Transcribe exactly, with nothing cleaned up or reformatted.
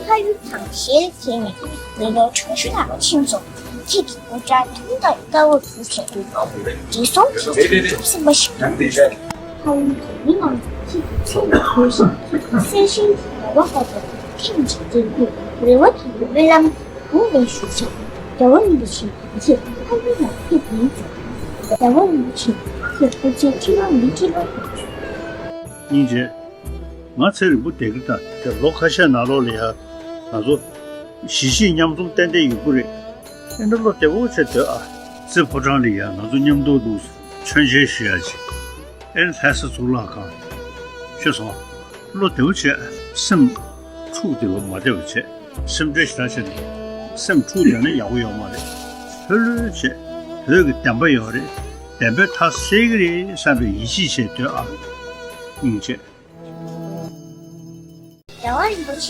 ཕ་ཡུལ་དང་ཞལ་མཇལ་ནས་མི་ལོ་ཆུང་ཆུང་ལ་ཕྱིན་སོང་། ཁྱེད་ཀྱི་སྐུ་དགྲ་དུང་དང་དཀར་པོ་བཞུགས་བྱས་འདུག། དྲི་བསུང་གི་ཚོགས་སེམས་པ་ཞིག་དང་། ཕ་ཡུལ་གྱི་མི་རྣམས་ཁྱེད་ཀྱི་མཚན་ལ་གུས་ཤིང་གསལ་ཤིང་གི་ངོ་བོ་ལྟ་བུ་ཁེངས་བྱས་མཛད་དུས་རེ་བ་དང་སྨོན་ལམ་དགུང་ལས་ཞུ་ཞིང་རྒྱལ་བ་རིན་པོ་ཆེ་ཁྱེད་ཕ་ཡུལ་ལ་ཕེབས་ཡིན་ཟེར། རྒྱལ་བ་རིན་པོ་ཆེ་ཁྱེད་སྐུ་ཚེ་ཁྲི་ལོ་ཉི་ཁྲི་ལོ། སྙིང་རྗེ། ང་ཚེ་རིང་པོ་བསྡད་ཀྱི་ད་དེ་ལོ་ཁ་ཤས་ནང་ལོགས་ལ་ཡ་ང་ཚོ་གཞིས་བྱེས་མཉམ་འཛོམས་ཏན་ཏན་ཡོང་གི་རེད། ཨེ་འདྲ་བློ་བདེ་པོ་བྱས་སྡོད་ཨ། རྩེ་ཕོ་བྲང་ལ་ཡ་ང་ཚོ་མཉམ་དུ་འདུག་མཆོད་མཇལ་ཞུ་ཡ་ཅིག་ཨེ་ལྷ་ས་གཙུག་ལག་ཁང་ཤེས་སོང་། བློ་བདེ་པོ་བྱས་སེམས་འཁྲུག་བདེ་པོ་མ་བདེ་བ་བྱས་སེམས་ཁྲལ་ཞེ་དྲག་བྱས་ནས་སེམས་འཁྲུག་བསྡད་ན་ཡག་པོ་ཡོད་མ་རེད། ལྷོད་ལྷོད་བྱས་བོད་ཀྱི་བདེན་པ་ཡོད་རེད། བདེན་པའི་མཐའ་གསལ་གྱི་རེད་བསམ་པའི་ཡིད་ཆེས་བྱས་སྡོད་ཨ། སྙིང་རྗེ། རྒྱལ་བ་རིན་པོ་ཆེ།